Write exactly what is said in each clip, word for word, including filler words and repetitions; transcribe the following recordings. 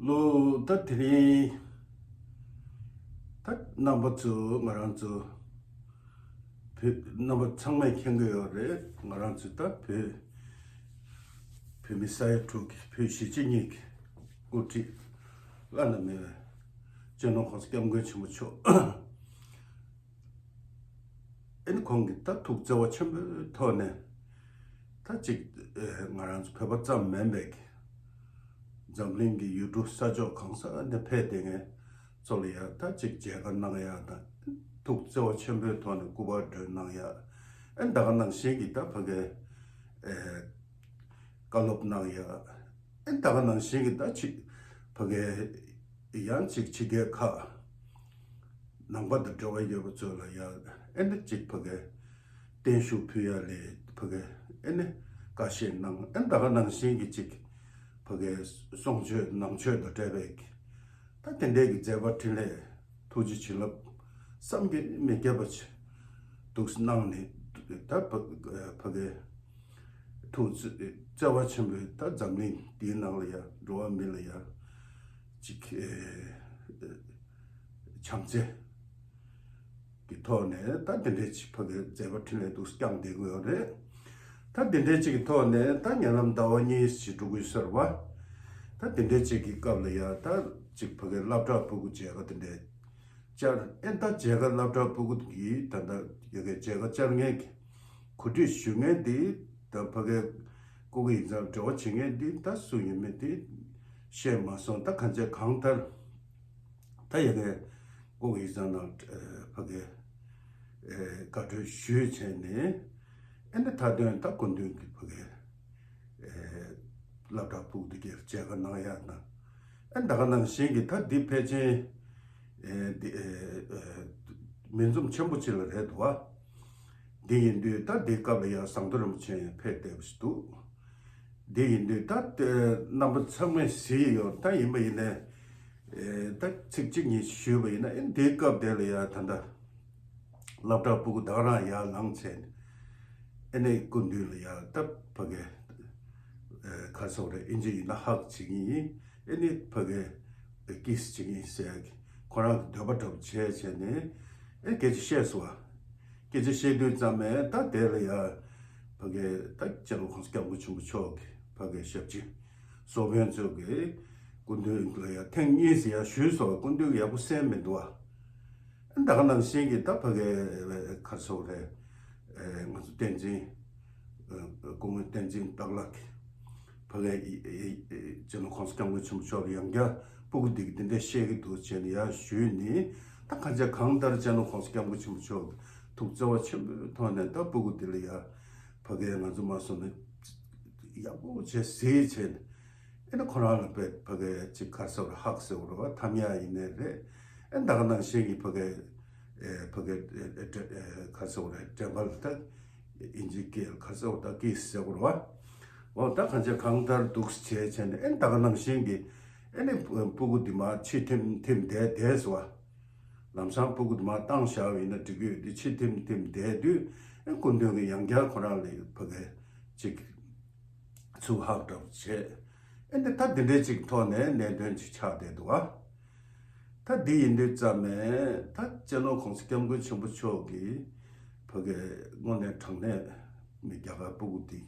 ལོ་ད་དེ་རིང་ད་རྣམ་པ་ཚོ་ང་རང་ཚོ་བོད་རྣམ་པ་ཚང་མས་མཁྱེན་གྱི་ཡོད་རེད། ང་རང་ཚོ་ད་བོད་བོད་མི་ས་ཡ་དྲུག་གི་བོད་གཞིས་བྱེས་གཉིས་ཀྱི་དབུ་ཁྲིད་བླ་ན་མེད་པའི་སྤྱི་ནོར་༸གོང་ས་༸སྐྱབས་མགོན་ཆེན་པོ་མཆོག་ཨེ་ནི་ཁོང་གིས་ད་ཐུགས་བརྩེ་བ་ཆེན་པོའི་ཐོག་ནས་ད་ཅིག་ཨེ་ང་རང་ཚོ་བོད་པ་ཙམ་མིན་པའི་འཛམ་གླིང་གི་ཡུལ་གྲུ་ས་ཕྱོགས་གང་ས་ནས་ཕེབས་བསྡད་མཁན་ཚོ་ལ་ཡ་ད་ཅིག་མཇལ་ཁ་གནང་ཡ་དང་ཐུགས་བརྩེ་བ་ཆེན་པོའི་ཐོག་ནས་སྐུ་པར་སྒྲོན་གནང་ཡ། ཨེ་ད་ག་ནང་བཞིན་གྱི་ད་ཕ་གི་ཨེ་བཀའ་སློབ་གནང་ཡ། ཨེ་ད་ག་ནང་བཞིན་གྱི་ད་ཅིག་ཕ་གི་ཡང་ཅིག་ཕྱི་རྒྱལ་ཁག་ནང་པ་དང་འབྲེལ་བ་ཡོད་པ་ཚོ་ལ་ཡ་ཨེ་ནི་ཅིག་ཕ་གི་བརྟན་བཞུགས་ཕུལ་ཡ་ལས་ཕ་གི་ཨེ་ནི་བཀའ་བཤད་གནང་། ཨེ་ད་ག་ནང་བཞིན་གྱི་ཅིག་ཕ་གི་གསུང་ཆོས་ནང་ཆོས་དང་འབྲེལ་བའི་ད་དེ་འདྲའི་གི་མཛད་པ་འཕྲིན་ལས་ཐུགས་རྗེ་བྱིན་རླབས་བསམ་གྱིས་མི་ཁྱབ་པ་ཅིག་འདུག་གནང་ནས་ད་ཕ་ཕ་གི་ཐུགས་བརྩེ་བ་ཆེན་པོས་ད་འཛམ་གླིང་འདིའི་ནང་ལ་ཡ་འགྲོ་བ་མི་ལ་ཡ་ཅིག་ཨེ་བྱམས་བརྩེ་གི་ཐོག་ནས་ད་དེ་འདྲའི་ཅིག་ཕ་གི་མཛད་པ་འཕྲིན་ལས་འདུག་བསྐྱངས་བསྡད་དགོས་ཡོད་རེད། ད་དེ་འདྲའི་ཅིག་གི་ཐོག་ནས་ད་ཉེ་ལམ་ཟླ་བ་གཉིས་ཤིག་འགྲོ་དགོས་ཟེར་བ། ད་དེ་འདྲའི་ཅིག་གི་སྐབས་ལ་ཡ་ད་ཅིག་ཕ་གི་སློབ་གྲྭ་ཕྲུ་གུ་མཇལ་ཁ་དེ་འདྲའི་བཅར། ཨེ་ད་མཇལ་ཁ་སློབ་གྲྭ་ཕྲུ་གུ་གི་ད་ད་ཡ་གི་མཇལ་ཁ་བཅར་མཁན་གྱི་གོ་སྒྲིག་ཞུ་མཁན་དེ་ད་ཕ་གི་སྐུ་གི་ཡིག་ཚང་འབྲེལ་བ་བྱེད་མཁན་དེ་ད་སུ་ཡིན་མིན་དེ་ཤེས་མ་སོང་། ད་གང་བྱས་གང་ལྟར་ད་ཡ་གི་སྐུ་གི་ཡིག་ཚང་ནང་ཕ་གི་བཀའ་འཁྲོལ་ཞུས་བྱས་ནས་ཨེ་ནི་མཐའ་དོན་ད་སྐུ་མདུན་གྱི་ཕ་གི་སློབ་གྲྭ་ཕྲུ་གུ་དེ་གའི་མཇལ་ཁ་གནང་ཡ་དང་། ཨེ་ད་ག་ནང་བཞིན་གྱི་ད་འདི་ཕལ་ཆེར་ཨེ་འདི་ཨེ་ཨེ་མིང་འཛོམས་ཆེན་པོ་ཅིག་ལ་རེད་འདུག་བ། འདི་ཡིན་དུས་ད་འདི་སྐབས་ལ་ཡང་ཟམ་གདོང་རིན་པོ་ཆེ་ཡང་ཕེབས་བསྡད་པ་ཞིག་འདུག་འདི་ཡིན་དུས་ད་ཨེ་རྣམ་པ་ཚང་མས་གཟིགས་ཡོད། ད་ཡིན་པ་ཡིན་ནའི་ཨེ་ད་ཚིག་གཅིག་གཉིས་ཞུས་པ་ཡིན་ན་ཨེ་འདི་སྐབས་དེ་ལ་ཡང་ད་ལྟ་སློབ་གྲྭ་ཕྲུ་གུ་ད་ག་རང་ཡར་ལངས་བྱས་ནས་ཨེ་ནི་སྐུ་མདུན་ལ་ཡ་ད་ཕ་གི་ཨེ་ག་རེ་ཟེར་དགོས་རེད། ཨིན་ཇི་ཡིན་ན་ཧག་བྱེད་ཀྱི་ཡིན། ཨེ་ནི་ཕ་གི་ཨེ་ཀིས་བྱེད་ཀྱི་ཡིན་ཟེར་ཡ་གི་ཁོ་རང་གི་འདོད་པ་འདྲ་པོ་བྱས་བྱས་ནས་ཨེ་སྐད་ཆ་བཤད་སོང་བ། སྐད་ཆ་བཤད་དུས་ཙམ་ནས་ད་དེ་ལ་ཡ་ཕ་གི་ད་སྤྱི་ནོར་༸གོང་ས་༸སྐྱབས་མགོན་ཆེན་པོ་མཆོག་གི་ཕ་གི་ཞབས་ཕྱི་ཚོགས་དཔོན་ཚོ་གི་སྐུ་མདུན་ལ་ཡ་ཐེངས་གཉིས་སུ་ཡ་ཞུས་སོང་བ། སྐུ་མདུན་གི་ཡག་པོ་གསན་མི་འདུག་བ། ད་ག་ནང་བཞིན་གྱི་ད་ཕ་གི་ག་རེ་ཟེར་དགོས་རེད། ཨེ་ང་ཚོ་བསྟན་འཛིན་ཨེ་སྐུ་ངོ་བསྟན་འཛིན་སྟག་ལྷ་གིས་ཕ་གི་ཨེ་ཨེ་ཨེ་སྤྱི་ནོར་༸གོང་ས་༸སྐྱབས་མགོན་ཆེན་པོ་མཆོག་ལ་ཡང་བསྐྱར་སྤུ་གུ་འདི་གིས་འདི་འདྲ་བཤད་ཀྱི་འདུག་བྱས་ནས་ཡར་ཞུས་ནས། ད་གང་བྱས་གང་ལྟར་སྤྱི་ནོར་༸གོང་ས་༸སྐྱབས་མགོན་ཆེན་པོ་མཆོག་གིས་ཐུགས་བརྩེ་བ་ཆེན་པོའི་ཐོག་ནས་ད་སྤུ་གུ་འདི་ལ་ཡ་ཕ་གི་ང་ཚོ་མ་སོང་ན་ཡག་པོ་བྱས་གཟིགས་བྱས་ནས། ཨེ་ནི་ཁོ་རང་ལ་དཔེ་ཕ་གི་ཅིག་ག་རེ་ཟེར་དགོས་རེད། ཧག་ཟེར་དགོས་རེད་བ། འཐམ་ཡ་ཡིན་ནའི་རེད། ཨེ་ད་ག་ནང་བཞིན་གྱི་ཕ་གི་ཨེ་ཕ་གི་ཨེ་ཨེ་ཨེ་ག་རེ་ཟེར་དགོས་རེད། དྲན་པ་ལ་ད་ཨིན་ཇི་སྐད་ལ་ག་རེ་ཟེར་དགོས་རེད། ད་ཀིས་ཟེར་དགོས་རེད་བ། འོ་ད་གང་བྱས་གང་ལྟར་འདུག་བྱས་བྱས་ནས་ཨེ་ད་ག་ནང་བཞིན་གྱི་ཨེ་ནི་སྤུ་གུ་འདི་མར་ཕྱི་ཐིམ་ཐིམ་བསྡད་བསྡད་སོང་བ། ལམ་སང་སྤུ་གུ་དེ་མར་བཏང་བཞག་པ་ཡིན་ན་འགྲིག་གི་ཡོད་དེ། ཕྱི་ཐིམ་ཐིམ་བསྡད་དུས་ཨེ་སྐུ་མདུན་གྱིས་ཡང་བསྐྱར་ཁོ་རང་ལ་ཕ་གི་ཅིག་ཚུར་ཧབ་འདྲ་པོ་བྱས། ཨེ་འདི་ད་འདི་འདྲའི་ཅིག་ཐོག་ནས་གནད་དོན་ཅིག་ཆགས་བསྡད་འདུག་བ། ད་འདི་ཡིན་དུས་ཙམ་ནས་ད་སྤྱི་ནོར་༸གོང་ས་༸སྐྱབས་མགོན་ཆེན་པོ་མཆོག་གིས་ཕ་གི་དངོས་གནས་དྲང་གནས་མི་རྒྱ་གར་སྤུ་གུ་འདི་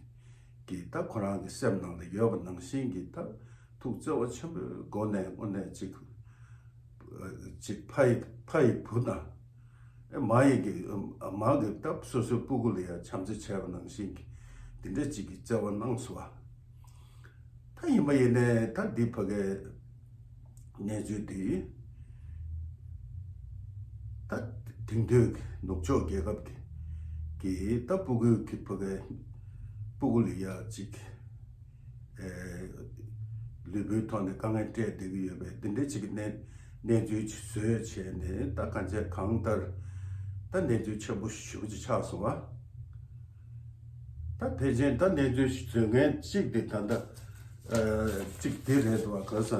གི་ད་ཁོ་རང་གི་སེམས་ནང་ལ་ཡོད་པ་ནང་བཞིན་གྱི་ད་ཐུགས་བརྩེ་བ་ཆེན་པོའི་སྒོ་ནས་དངོས་གནས་ཅིག་ཅིག་ཕ་ཡི་ཕ་ཡི་བུ་དང་ཨེ་མ་ཡི་གི་མ་གི་ད་སོ་སོའི་སྤུ་གུ་ལ་ཡང་བྱམས་བརྩེ་བྱས་པ་ནང་བཞིན་གྱི་འདི་འདྲ་ཅིག་གི་བརྩེ་བ་གནང་སོང་བ། ད་ཡིན་པ་ཡིན་ནའི་ད་འདི་ཕ་གའི་གནས་ཚུལ་འདི་ད་དེང་དུས་ཀྱི་ནུབ་ཕྱོགས་རྒྱལ་ཁབ་ཀྱི་གི་ད་སྤུ་གུའི་གི་ཕ་གའི་སྤུ་གུ་ལ་ཡ་ཅིག་ཨེ་ལུས་པོའི་ཐོག་ནས་དཀའ་ངལ་སྤྲད་བསྡད་ཀྱི་ཡོད་པའི་དེ་འདྲའི་ཅིག་གི་གནས་གནས་ཚུལ་ཅིག་བཟོས་བྱས་ནས་ད་གང་བྱས་གང་ལྟར་ད་གནས་ཚུལ་ཆེན་པོ་ཞེ་པོ་ཅིག་ཆགས་སོང་བ། ད་ཕལ་ཆེར་ད་གནས་ཚུལ་ཞིག་བཟོ་མཁན་གཅིག་དེ་ད་ལྟ་ཨ་གཅིག་དེ་རེད་འདུག་བ། ག་ས་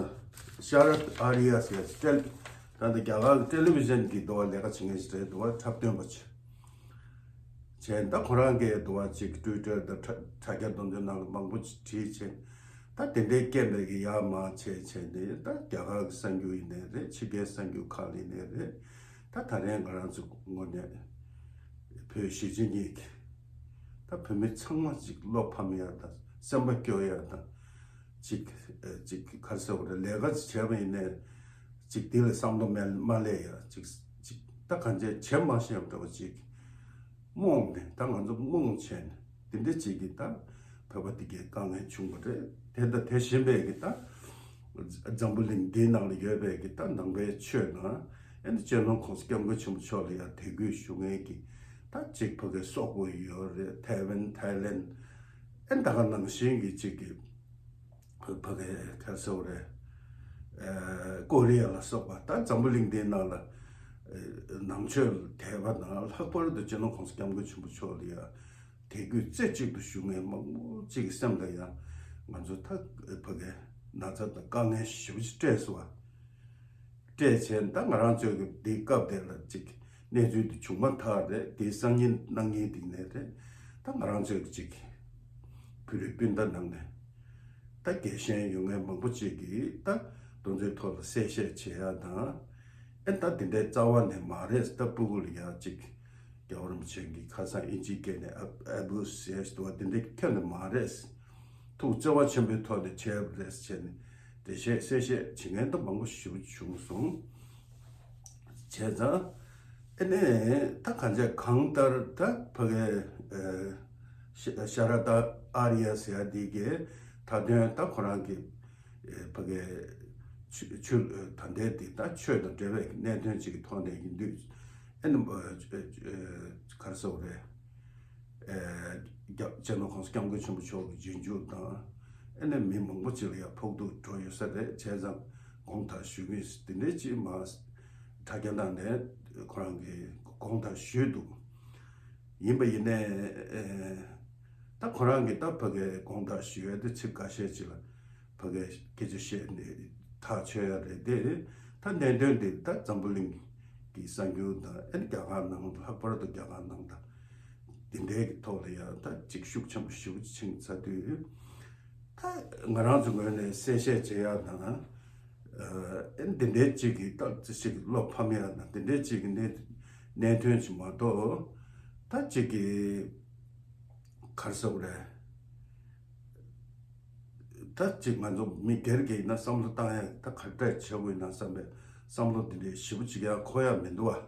ཤ་རད་ཨ་རི་ཡ་ཟེར་ཏེལ་ད་ལྟ་རྒྱ་གར་གྱི་ཊེ་ལི་བི་ཞན་གྱི་འདུག་བ། ལས་ཀ་བྱེད་མཁན་ཞིག་རེད་འདུག་བ། འཁྲབ་སྟོན་པ་ཅིག་བྱས། ད་ཁོ་རང་གིས་འདུག་བ་ཅིག་ཊུའི་ཊར་དང་དྲ་དྲ་རྒྱ་འདོན་འདོན་ནང་ལ་མང་པོ་ཅིག་བྲིས་བྱས། ད་དེ་འདྲའི་སྐད་འབོད་ཀྱི་ཡར་མར་བྱས་བྱས་ནས། ད་རྒྱ་གར་གྱི་གསར་འགྱུར་ཡིན་ནའི་རེད། ཕྱི་རྒྱལ་གསར་འགྱུར་ཁག་ལ་ཡིན་ནའི་རེད། ད་ད་རེས་ང་རང་ཚོ་ངོས་ནས་བོད་གཞིས་བྱེས་གཉིས་ཀྱི། ད་བོད་མི་ཚང་མ་ཅིག་བློ་ཕམ་ཡ་དང་སེམས་པ་སྐྱོ་ཡ་དང་། ཅིག་ཨ་ཅིག་ག་རེ་ཟེར་དགོས་རེད། ལས་ཀ་ཅིག་བྱས་པ་ཡིན་ནའི་ཅིག་དེ་ལ་བསམ་བློ་མ་མ་སླེབས་ཡ། ཅིག་ཅིག་ད་གང་བྱས་བྱེད་མ་ཤེས་པ་འདྲ་བ་ཅིག་རྨོངས་ནས། ད་ང་ཚོ་རྨོངས་བྱས་ནས་དེ་འདྲ་ཅིག་གིས་ད་བོད་པ་དེ་གའི་དཀའ་ངལ་བྱུང་བ་རེད། དེ་ད་དེ་བཞིན་པའི་གི་ད་འཛམ་བུ་གླིང་འདིའི་ནང་ལ་ཡོད་པའི་གི་ད་ནང་པའི་ཆོས་ནང་། ཨ་ནི་སྤྱི་ནོར་༸གོང་ས་༸སྐྱབས་མགོན་ཆེན་པོ་མཆོག་ལ་ཡང་དད་གུས་ཞུ་མཁན་གྱི་ད་ཅིག་ཕ་གི་སོག་པོ་ཡོད་རེད། ཐའེ་ཝན། ཐའེ་ལེན། ཨ་ནི་ད་ག་ནང་བཞིན་གྱི་ཅིག་གི་ཕ་གི་ག་རེ་ཟེར་དགོས་རེད། ཨ་ཀོ་རི་ཡ་ལ་སོགས་པ། ད་འཛམ་བུ་གླིང་འདིའི་ནང་ལ་ཨ་ནང་ཆོས་ལ་དད་པ་དང་། ལྷག་པར་དུ་སྤྱི་ནོར་༸གོང་ས་༸སྐྱབས་མགོན་ཆེན་པོ་མཆོག་ལ་ཡང་དད་གུས་རྩེ་གཅིག་ཏུ་ཞུ་མཁན་མང་པོ་ཅིག་གི་སེམས་ལ་ཡང་ང་ཚོ་ད་ཕ་གི་ན་ཚ་དང་དཀའ་ངལ་ཞེ་པོ་ཅིག་སྤྲད་སོང་བ། སྤྲད་བྱས་ད་ང་རང་ཚོའི་གི་དེའི་སྐབས་དེ་ལ་ཅིག་གནས་ཚུལ་དེ་བྱུང་མ་ཐག་རེད། དེའི་སང་ཉིན་གནངས་ཉིན་དེ་ནས་རེད། ད་ང་རང་ཚོའི་གི་ཅིག་བོད་རིགས་སྤུན་ཟླ་ནང་ནས་ད་རྒྱལ་ཞེན་ཡོད་མཁན་མང་པོ་ཅིག་གིས་ད་དེ་ཚོའི་ཐོག་ལ་གསལ་བཤད་བྱེད་ཡ་དང་། ཨེ་ད་དེ་འདྲའི་རྩ་བ་ནས་མ་རེད། ད་སྤུ་གུ་ལ་ཡ་ཅིག་རྒྱལ་བ་རིན་པོ་ཆེ་གིས་ཁ་སང་ཨིན་ཇིའི་སྐད་ནས་ཨ་ཨ་བུ་ཟེར་འདུག་བ། དེ་འདྲའི་ཁྱོན་ནས་མ་རེད། ཐུགས་བརྩེ་བ་ཆེན་པོའི་ཐོག་ནས་བྱས་པ་རེད་ཟེར་ནས་འགྲེལ་བཤད་གསལ་བཤད་བྱེད་མཁན་ད་མང་པོ་ཞེ་པོ་བྱུང་སོང་། བྱས་ཙང་ཨེ་ནས་ད་གང་ཅི་གང་ལྟར་ད་ཕ་གི་ཨ་ཤ་ཤ་ར་ད་ཨཱརྱ་ཟེར་ཡ་འདི་གིས་མཐའ་དོན་ད་ཁོ་རང་གི་ཨེ་ཕ་གི་ཆོས་ཆོས་ད་ལྟའི་འདི་ད་ཆོས་དང་འབྲེལ་བའི་གནད་དོན་ཅིག་གི་ཐོག་ནས་ཡིན་དུས། ཨེ་ནི་ཨ་ཨ་ག་རེ་ཟེར་དགོས་རེད། ཨེ་རྒྱ་སྤྱི་ནོར་༸གོང་ས་༸སྐྱབས་མགོན་ཆེན་པོ་མཆོག་གི་རྗེས་འཇུག་དང་། ཨེ་ནི་མི་མང་པོ་ཅིག་ལ་ཡང་ཕོག་ཐུག་འགྲོ་ཡོད་ས་རེད། བྱས་ཙང་དགོངས་དག་ཞུ་གི་ཡིན་ཟེར་དེ་འདྲའི་ཅིག་མ་དྲ་རྒྱ་ནང་ནས་ཁོ་རང་གིས་དགོངས་དག་ཞུས་འདུག་ཡིན་པ་ཡིན་ནའི་ཨེ་ད་ཁོ་རང་གིས་ད་ཕ་གིའི་དགོངས་དག་ཞུ་ཡ་དེ་ཚིག་འགའ་ཤས་ཅིག་ལ་ཕ་གིའི་སྐད་ཆ་བཤད་ནས་ཐག་ཆོད་ཡ་རེད་དེ། ད་གནད་དོན་དེ་ད་འཛམ་བུ་གླིང་གི་གསར་འགྱུར་དང་། ཨེ་རྒྱ་གར་ནང་། ལྷག་པར་དུ་རྒྱ་གར་ནང་དང་དེ་འདྲའི་གི་ཐོག་ལ་ཡང་ད་ཅིག་ཤུགས་ཆེན་པོ་ཞེ་པོ་ཅིག་ཕྱིན་ཚར་དུས། ད་ང་རང་ཚོ་ངོས་ནས་གསལ་བཤད་བྱེད་ཡ་དང་། ཨེ་འདི་འདྲའི་ཅིག་གི་ད་ཅིག་བློ་ཕམ་ཡ་དང་། དེ་འདྲའི་ཅིག་གི་གནད་གནད་དོན་ཅིག་མ་གཏོགས། ད་ཅིག་གི་ག་རེ་ཟེར་དགོས་རེད། ད་ཅིག་ང་ཚོ་མི་སྒེར་གྱི་ཡིན་ན་བསམ་བློ་བཏང་ཡ་ད་ག་འདྲ་བྱེད་དགོས་ཡིན་ན་བསམ་པའི་བསམ་བློ་འདི་འདྲའི་ཞེ་པོ་ཅིག་ཡང་འཁོར་ཡ་མི་འདུག་བ།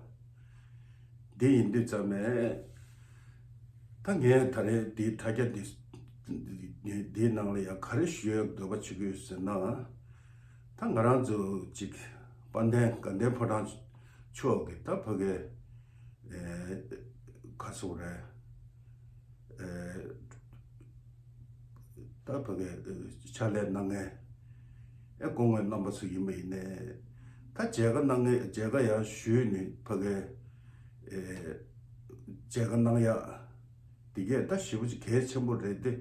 འདི་ཡིན་དུས་ཙམ་ནས་ད་ངས་ད་རེས་འདིའི་དྲ་རྒྱ་འདི་འདིའི་ནང་ལ་ཡང་ག་རེ་ཞུ་ཡ་འདོད་པ་བྱེད་ཀྱི་ཡོད་ཟེར་ན། ད་ང་རང་ཚོ་ཅིག་དཔལ་ལྡན་དགའ་ལྡན་ཕོ་བྲང་མཆོག་གི་ད་ཕ་གི་ཨེ་ག་རེ་ཟེར་དགོས་རེད། ཨེ་ད་ཕ་གི་ཨེ་ཕྱག་ལས་གནང་མཁན་ཨེ་སྐུ་ངོ་རྣམ་པ་ཚོ་ཡིན་པ་ཡིན་ནའི། ད་མཇལ་ཁ་གནང་མཁན། མཇལ་ཁ་ཡང་ཞུས་ནས་ཕ་གི་ཨེ་མཇལ་ཁ་གནང་ཡ་དེ་གས་ད་ཞེ་པོ་ཅིག་གལ་ཆེན་པོ་རེད་དེ།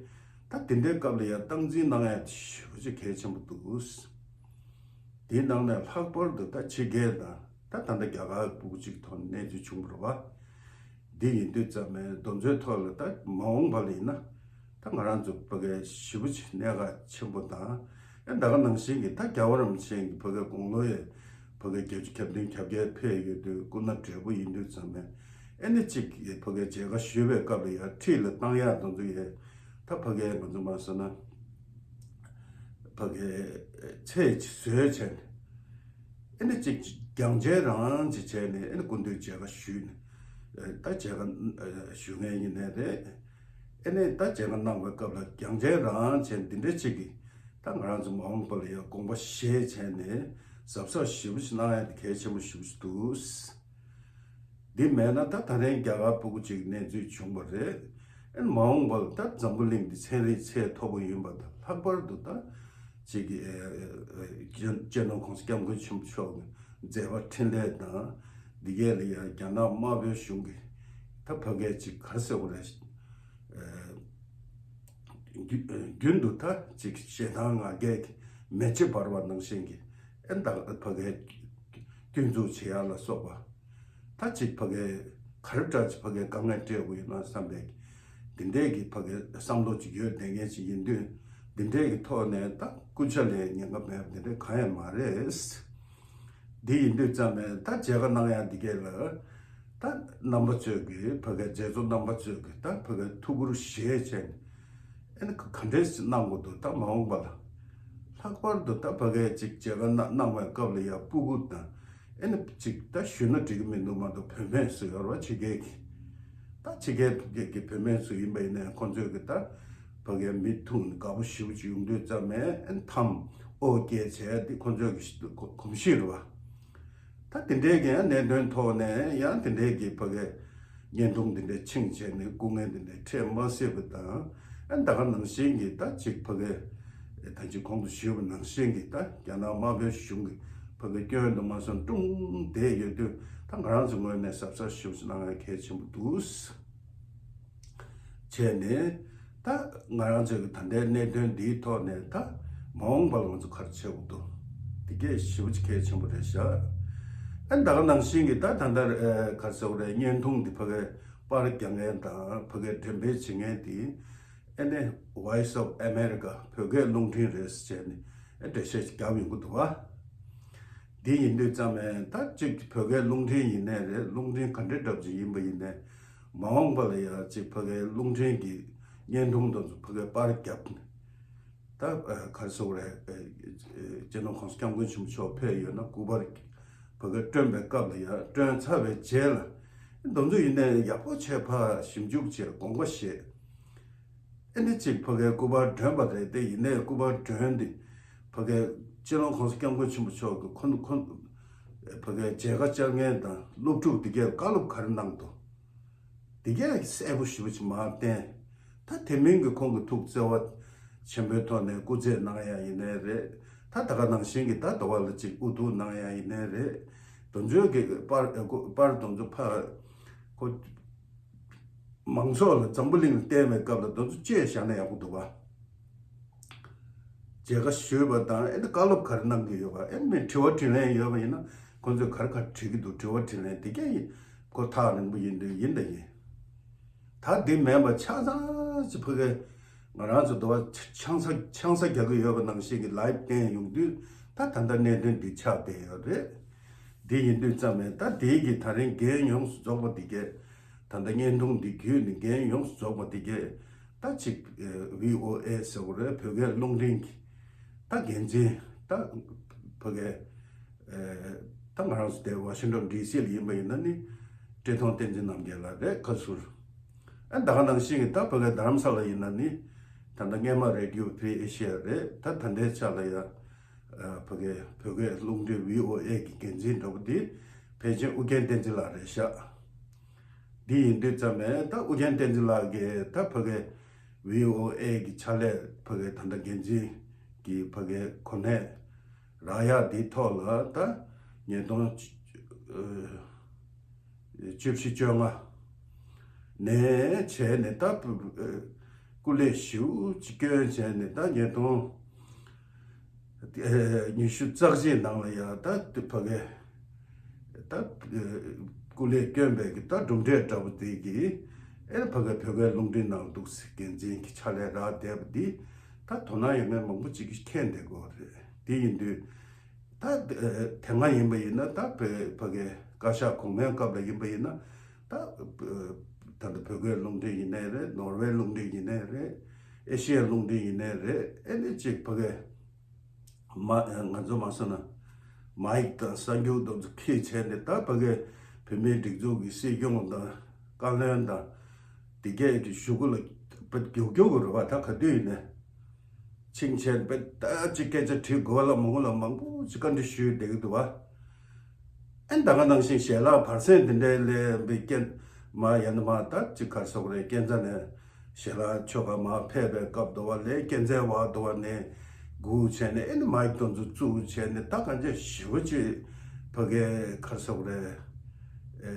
ད་དེ་འདྲའི་སྐབས་ལ་ཡང་སྟངས་འཛིན་གནང་ཡ་དེ་ཞེ་པོ་ཅིག་གལ་ཆེན་པོ་འདུག་དེའི་ནང་ནས་ལྷག་པར་དུ་ད་ཕྱི་རྒྱལ་དང་། ད་ད་ལྟ་རྒྱ་གར་སྤུ་གུ་གཅིག་ཐོག་ནས་གནས་ཚུལ་བྱུང་བ་རེད་བ། འདི་ཡིན་དུས་ཙམ་ནས་དེ་ཚོའི་ཐོག་ལ་ད་མ་འོངས་པ་ལ་ཡིན་ན། ད་ང་རང་ཚོ་ཕ་གིར་ཞེ་པོ་ཅིག་གནད་འགག་ཆེན་པོ་དང་། ཨེ་ད་ག་ནང་བཞིན་གྱི་ད་རྒྱལ་བ་རིན་པོ་ཆེ་གི་ཕ་གིའི་དགུང་ལོ་ཡི་ཕ་གི་བརྒྱད་ཅུ་གྱ་བདུན་གྱ་བརྒྱད་ཕེབས་ཡོད་དུས། སྐུ་ན་བགྲེས་པོ་ཡིན་དུས་ཙམ་ནས། ཨེ་ནི་གཅིག་ཕ་གིར་མཇལ་ཁ་ཞུས་པའི་སྐབས་ལ་ཡང་འཁྲིས་ལ་བཏང་ཡག་དེ་ཚོ་ཡི་ད་ཕ་གིར་ང་ཚོ་མ་སོང་ན། ཕ་གིའི་ཚེས་ཅིག་བཟོས་བྱས་ནས། ཨེ་ནི་ཅིག་རྒྱང་མཇལ་རང་ཅིག་བྱས་ནས། ཨེ་ནི་སྐུ་མདུན་མཇལ་ཁ་ཞུས་ནས། ཨེ་ད་མཇལ་ཁ་ཨེ་ཞུ་མཁན་ཡིན་ནའི་རེད། ཨེ་ནི་ད་མཇལ་ཁ་གནང་བའི་སྐབས་ལ་རྒྱང་མཇལ་རང་བྱས་ནས། འདི་འདྲ་ཅིག་གིས་ད་ང་རང་ཚོ་མ་འོངས་པ་ལ་ཡང་དགོངས་པ་བཞེས་བྱས་ནས་གཟབ་གཟབ་ཞེ་པོ་ཅིག་གནང་ཡ་དེ་གལ་ཆེན་པོ་ཞེ་པོ་ཅིག་འདུག་འདི་མེད་ན་ད་ད་རེས་རྒྱ་གར་སྤུ་གུ་གཅིག་གནས་ཚུལ་བྱུང་བ་རེད། ཨེ་མ་འོངས་པར་ད་འཛམ་བུ་གླིང་འདི་ཚན་རིག་ཚད་མཐོ་པོ་ཡིན་པ་དང་། ལྷག་པར་དུ་ད་ཅིག་གི་ཨེ་ཨེ་ཨེ་སྤྱི་སྤྱི་ནོར་༸གོང་ས་༸སྐྱབས་མགོན་ཆེན་པོ་མཆོག་གི་མཛད་པ་འཕྲིན་ལས་དང་། འདི་གས་ལ་ཡང་རྒྱ་ནག་དམར་པོའི་གཞུང་གིས་ད་ཕ་གིར་ཅིག་ག་རེ་ཟེར་དགོས་རེད། ཨེ་རྒྱུན་རྒྱུན་དུ་ད་ཅིག་ཞེ་སྡང་ང་རྒྱལ་གྱི་མེ་ལྕེ་འབར་བ་ནང་བཞིན་གྱི། ཨེ་ད་ཕ་གིར་སྐྱོན་འཛུགས་བྱེད་ཡ་ལ་སོགས་པ། ད་ཅིག་ཕ་གིར་ག་རེ་འདྲ་ཅིག་ཕ་གིར་དཀའ་ངལ་སྤྲད་དགོས་ཡོད་ན་བསམ་པའི་འདི་འདྲའི་གི་ཕ་གིར་བསམ་བློ་ཅིག་ཡོད་བསྡད་མཁན་ཅིག་ཡིན་དུས། འདི་འདྲའི་གི་ཐོག་ནས་ད་སྐུ་ཕྱྭ་ལས་ཉེན་ཁ་མེད་པ་འདི་འདྲ་གང་ཡང་མ་རེད། འདི་ཡིན་དུས་ཙམ་ནས་ད་མཇལ་ཁ་གནང་ཡག་འདི་གས་ལ་ད་རྣམ་པ་ཚོས་ཀྱི་ཕ་གའི་མཇལ་ཚོགས་རྣམ་པ་ཚོས་ཀྱི་ད་ཕ་གའི་ཐུགས་ཁུར་བཞེས་བྱས་ནས་ཨེ་ནི་ག་འདྲས་གནང་དགོས་འདུག་ད་མ་འོངས་པ་ལ། ལྷག་པར་དུ་ད་ཕ་གའི་ཅིག་མཇལ་ཁ་གནང་གནང་བའི་སྐབས་ལ་ཡ་སྤུ་གུ་དང་ཨེ་ནི་ཅིག་ད་ཞུས་ན་འགྲིག་གི་མི་འདུག་མ་གཏོགས་བུད་མེད་ཚོ་ཡོད་རེད་བ། ཕྱི་རྒྱལ་གྱི་ད་ཕྱི་རྒྱལ་གྱི་བུད་མེད་ཚོ་ཡིན་པ་ཡིན་ནའི་ཁོང་ཚོས་ཀྱི་ད་ཕ་གའི་མི་ཐུག་ནས་དགའ་པོ་ཞེ་པོ་ཅིག་ཡོང་དུས་ཙམ་ནས་ཨེ་ནི་འཐམ་ཨོ་སྐྱེལ་བྱས་ཏེ་ཁོང་ཚོས་ཀྱི་གོམས་གཤིས་རེད་བ། ད་དེ་འདྲའི་གི་ཡང་གནད་དོན་ཐོག་ནས་ཡང་དེ་འདྲའི་གི་ཕ་གའི་བརྙན་ཐུང་དེ་འདྲ་ཕྱིན་བྱས་ནས་སྐུ་ངལ་དེ་འདྲ་འཕྲད་མ་སྲིད་པ་དང་ཨ་ད་ག་ནང་བཞིན་གི་ད་ཅིག་ཕ་གའི་ད་ཅིག་གོང་དུ་ཞུས་པ་ནང་བཞིན་གི་ད་རྒྱ་ནག་དམར་པོའི་གཞུང་གི་ཕ་གའི་སྐྱོན་དུ་མ་སོང་ཀྲུང་བསྡད་ཡོད་དུས་ད་ང་རང་ཚོ་ངོས་ནས་གཟབ་གཟབ་ཞུ་གནང་ཡ་གལ་ཆེན་པོ་འདུག་བྱས་ནས་ད་ང་རང་ཚོའི་གི་ད་ལྟའི་གནད་དོན་འདིའི་ཐོག་ནས་ད་མ་འོངས་པ་ལ་ང་ཚོ་ག་རེ་བྱེད་དགོས་འདུག་འདི་གས་ཞེ་པོ་ཅིག་གལ་ཆེན་པོ་རེད་ཤག་ཨ་ད་ག་ནང་བཞིན་གི་ད་ད་ལྟ་ཨ་ག་རེ་ཟེར་དགོས་རེད། བརྙན་ཐུང་འདི་ཕ་གའི་པར་རྒྱག་མཁན་དང་ཕ་གའི་འགྲེམས་སྤེལ་བྱེད་མཁན་དེ་ཨ་ནི་Voice of America བོད་སྐད་རླུང་འཕྲིན་རེད་ཟེར་བྱས་ནས་ཨ་འགྲེལ་བཤད་ཅིག་བརྒྱབ་ཡོང་གི་འདུག་བ། འདི་ཡིན་དུས་ཙམ་ནས་ད་ཅིག་བོད་སྐད་རླུང་འཕྲིན་ཡིན་ནའི་རེད། རླུང་འཕྲིན་ག་འདྲའི་འདྲ་པོ་ཅིག་ཡིན་པ་ཡིན་ནའི་མ་འོངས་པ་ལ་ཡང་ཅིག་ཕ་གའི་རླུང་འཕྲིན་གྱི་བརྙན་ཐུང་དེ་ཚོ་ཕ་གའི་པར་བརྒྱབ་ནས་ད་ག་རེ་ཟེར་དགོས་རེད། སྤྱི་ནོར་གོང་ས་སྐྱབས་མགོན་ཆེན་པོ་མཆོག་ཕེབས་ཡོད་ན་སྐུ་པར་ཕ་གའི་བསྐྲུན་པའི་སྐབས་ལ་ཡང་བསྐྲུན་ཚར་བའི་རྗེས་ལ་དེ་ཚོ་ཡིན་ནའི་ཡག་པོ་བྱས་ཕར་ཞིབ་འཇུག་བྱས་དགོངས་པ་བཞེས། ཨེ་འདི་ཅིག་ཕ་གའི་སྐུ་པར་བསྐྲུན་པ་རེད་དེ། ཡིན་ནའི་སྐུ་པར་བསྐྲུན་དེ་ཕ་གའི་སྤྱི་ནོར་གོང་ས་སྐྱབས་མགོན་ཆེན་པོ་མཆོག་གི་ཁོ་ཁོ་ཕ་གའི་མཇལ་ཁ་བཅར་མཁན་དང་སློབ་ཕྲུག་དེ་གས་བཀའ་སློབ་ག་རེ་གནང་འདུག་དེ་གས་གསལ་པོ་ཞེ་པོ་ཅིག་མར་བསྟན། ད་དེ་མིན་གྱི་ཁོང་གི་ཐུགས་བརྩེ་བ་ཆེན་པོའི་ཐོག་ནས་སྐུ་རྩེད་གནང་ཡ་ཡིན་ནའི་རེད། ད་ད་ག་ནང་བཞིན་གྱི་ད་ཟླ་བ་ལ་ཅིག་དབུ་ཐུག་གནང་ཡ་ཡིན་ནའི་རེད། དེ་ཚོའི་གི་པར་པར་དེ་ཚོ་ཕ་ཁོ། མང་ཚོགས་ལ་འཛམ་བུ་གླིང་ལ་བསྟན་པའི་སྐབས་ལ་དེ་ཚོ་བཅད་བཞག་ན་ཡག་པོ་འདུག་བ། མཇལ་ཁ་ཞུས་པ་དང་ཨེ་འདི་བཀའ་སློབ་ག་རེ་གནང་གི་ཡོད་པ། ཨེ་མི་དྲི་བ་དྲིས་ལན་ཡོད་པ་ཡིན་ན་ཁོ་ཚོས་ག་རེ་ག་རེ་དྲི་གི་འདུག་དྲི་བ་དྲིས་ལན་དེ་གས་ཡིན་ཁོ་ཐག་རིང་པོ་ཡིན་དུས་ཡིན་དང་ཡིན། ད་འདི་མིན་པ་ཆ་ཚང་ཅིག་ཕ་གའི་ང་རང་ཚོ་འདི་བ་ཆང་ས་ཆང་ས་རྒྱག་གི་ཡོད་པ་ནང་བཞིན་གྱི་ལའེབ་བསྟན་ཡོང་དུས་ད་ད་ལྟ་གནད་དོན་འདི་ཆགས་བསྡད་ཡོད་རེད། འདི་ཡིན་དུས་ཙམ་ནས་ད་དེའི་གི་ད་རིང་འགན་ཡོངས་སུ་རྫོགས་པ་འདི་གས། ད་ལྟ་བརྙན་ཐུང་འདི་བརྒྱུད་ནས་འགན་ཡོངས་སུ་རྫོགས་པ་འདི་གས། ད་ཅིག་ཨེ་བྷི་ཨོ་ཨེ་ཟེར་བ་རེད། བོད་སྐད་རླུང་འཕྲིན་གྱི་ད་འགན་འཛིན་ད་ཕ་གའི་ཨེ་ད་ང་རང་ཚོ་དེ་ཝ་ཤིང་ཊོན་ཌི་སི་ལ་ཡིན་པ་ཡིན་ན་ནི་བཀྲས་མཐོང་བསྟན་འཛིན་རྣམ་རྒྱལ་ལགས་རེད། བཀའ་ཟུར། ཨ་ད་ག་ནང་བཞིན་གྱི་ད་ཕ་གའི་རྡ་རམ་ས་ལ་ཡིན་ན་ནི་ད་ལྟ་སྔས་མ་རེ་ཌི་ཡོ་ཕི་རི་ཨེ་ཤི་ཡ་རེད། ད་ད་ལྟའི་ཆ་ལ་ཡ་ཨ་ཕ་གའི་བོད་སྐད་རླུང་འཕྲིན་བྷི་ཨོ་ཨེ་གི་འགན་འཛིན་འདྲ་པོ་དེ་ཕལ་ཆེར་ཨུ་རྒྱན་བསྟན་འཛིན་ལགས་རེད་ཤག་འདི་ཡིན་དུས་ཙམ་ནས་ད་ཨུ་རྒྱན་བསྟན་འཛིན་ལགས་ཀྱིས་ད་ཕ་གའི་བྷི་ཨོ་ཨེ་གི་ཕྱག་ལས་ཕ་གའི་ད་ལྟ་འགན་འཛིན་གྱི་ཕ་གའི་གོ་གནས་རག་ཡག་འདིའི་ཐོག་ལ་ད་ཉིས་སྟོང་བཅུ་བཞི་བཅོ་ལྔ་ནས་བྱས་ནས་ད་སྐུ་ལས་ཞེ་པོ་ཅིག་བསྐྱོན་བྱས་ནས་ད་ཉིས་སྟོང་ཉི་ཤུ་རྩ་གཅིག་ནང་ལ་ཡང་ད་ཕ་གའི་ད་སྐུ་ལས་བསྐྱོན་པའི་གི་ད་གྲུབ་འབྲས་འདྲ་པོ་དེ་གི་ཨེ་ཕ་གའི་བོད་སྐད་རླུང་འཕྲིན་ནང་འདུག་སེ་འགན་འཛིན་གྱི་ཕྱག་ལས་རག་བསྡད་པ་འདི་ད་དོ་སྣང་ཡོད་མཁན་མང་པོ་ཅིག་གིས་མཁྱེན་བསྡད་ཀྱི་ཡོད་རེད། དེ་ཡིན་དུས། ད་དེ་སྔ་ཡིན་པ་ཡིན་ན་ད་བོད་ཕ་གའི་བཀའ་ཤག་གོང་མའི་སྐབས་ལ་ཡིན་པ་ཡིན་ན་ད་ད་ལྟ་བོད་སྐད་རླུང་འཕྲིན་ཡིན་ནའི་རེད། ནོར་ཝེ་རླུང་འཕྲིན་ཡིན་ནའི་རེད། ཨེ་ཤི་ཡའི་རླུང་འཕྲིན་ཡིན་ནའི་རེད། ཨེ་ནི་ཅིག་ཕ་གའི་མ་ང་ཚོ་མ་སོང་ན་མའིག་དང་གསར་འགྱུར་དེ་ཚོ་ཁྱེར་བྱས་ནས་ད་ཕ་གའི་བོད་མིའི་སྒྲིག་འཛུགས་ཀྱི་སྲིད་སྐྱོང་དང་བཀའ་བློན་དང་དེ་གའི་གི་གཞུག་གུ་ལ་བ་རྒྱུག་རྒྱུག་གི་རེད་བ། ད་ག་དུས་ཡིན་ནའི། ཕྱིན་ཆད་པའི་ད་ཅིག་སྐད་ཆ་དྲི་དགོས་ལ་མ་དགོས་ལ་མང་པོ་ཅིག་བཀའ་འདྲི་ཞུས་བསྡད་ཀྱི་འདུག་བ། ཨེ་ད་ག་ནང་བཞིན་ཞལ་ལག་བར་གསེང་འདི་འདྲའི་ལས་པའི་རྐྱེན་མ་ཡང་ན་མ་ད་ཅིག་ག་རེ་ཟེར་དགོས་རེད། སྐས་འཛེག་ནས་ཞལ་ལག་མཆོད་གར་མར་ཕེབས་པའི་སྐབས་འདུག་བ་ལས་སྐས་འཛེག་བར་འདུག་བ་ནས་སྒུག་བྱས་ནས་ཨེ་ནི་མའིག་དེ་ཚོ་བཙུགས་བྱས་ནས་ད་གང་ཅི་ཞེ་པོ་ཅིག་ཕ་གའི་ག་རེ་ཟེར་དགོས་རེད། ཨེ་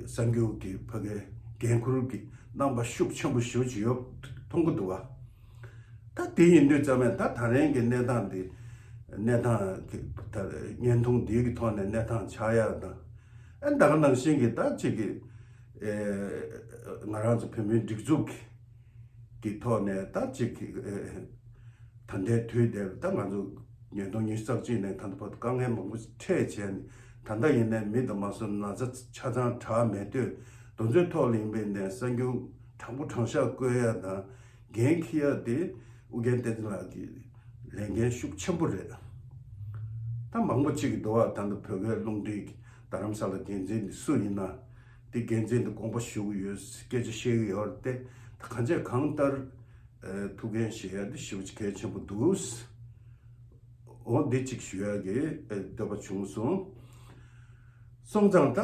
གསར་འགྱུར་གྱི་ཕ་གའི་འགན་འཁུར་གྱི་རྣམ་པ་ཤུགས་ཆེན་པོ་ཞེ་པོ་ཅིག་ཡོད་མཐོང་གི་འདུག་བ། ད་དེ་ཡིན་དུས་ཙམ་ནས་ད་ད་རིང་གི་གནས་སྟངས་འདི་གནས་སྟངས་ཀྱི་ད་བརྙན་ཐུང་འདིའི་གི་ཐོག་ནས་གནས་སྟངས་ཆགས་ཡག་དང་ཨ་ད་ག་ནང་བཞིན་གྱི་ད་ཅིག་གི་ཨེ་ང་རང་ཚོ་བོད་མིའི་སྒྲིག་འཛུགས་ཀྱི་གི་ཐོག་ནས་ད་ཅིག་གི་ཨེ་ ད་ལྟའི་དུས་དེར་ད་ང་ཚོ་ཉིས་སྟོང་ཉི་ཤུ་རྩ་གཅིག་ནས་ད་ལྟ་བར་དུ་དཀའ་ངལ་མང་པོ་འཕྲད་བྱས་ནས། ད་ལྟ་ཡིན་ནའི་མི་དང་མ་སོ་ན་ཚ་ཆ་ཚང་དྲག་མེད་དུས། དེ་ཚོའི་ཐོག་ལ་ཡིན་པའི་ནས་གསར་འགྱུར་དྲང་པོ་དྲང་བཞག་བཀོད་ཡ་དང་འགན་འཁྱེར་ཡ་དེ་ཨུ་རྒྱན་བསྟན་འཛིན་ལགས་ཀྱི་ལས་འགན་ཤུགས་ཆེན་པོ་རེད། ད་མང་པོ་ཅིག་གི་འདུག་བ། ད་ལྟ་བོད་སྐད་རླུང་འཕྲིན་གྱི་རྡ་རམ་ས་ལ་འགན་འཛིན་དེ་སུ་ཡིན་ན། དེ་འགན་འཛིན་དེ་དགོངས་པ་ཞུ་གི་ཡོད། སྐད་ཆ་བཤད་གི་ཡོད་རེད་དེ། ད་གང་བྱས་གང་ལྟར་ཨ་ཐུགས་འགན་བཞེས་ཡ་དེ་ཞེ་པོ་ཅིག་གལ་ཆེན་པོ་འདུག་འོ་འདི་གཅིག་ཞུ་ཡ་གི་ཨ་འདོད་པ་བྱུང་སོང་། སོང་ཙང་ད་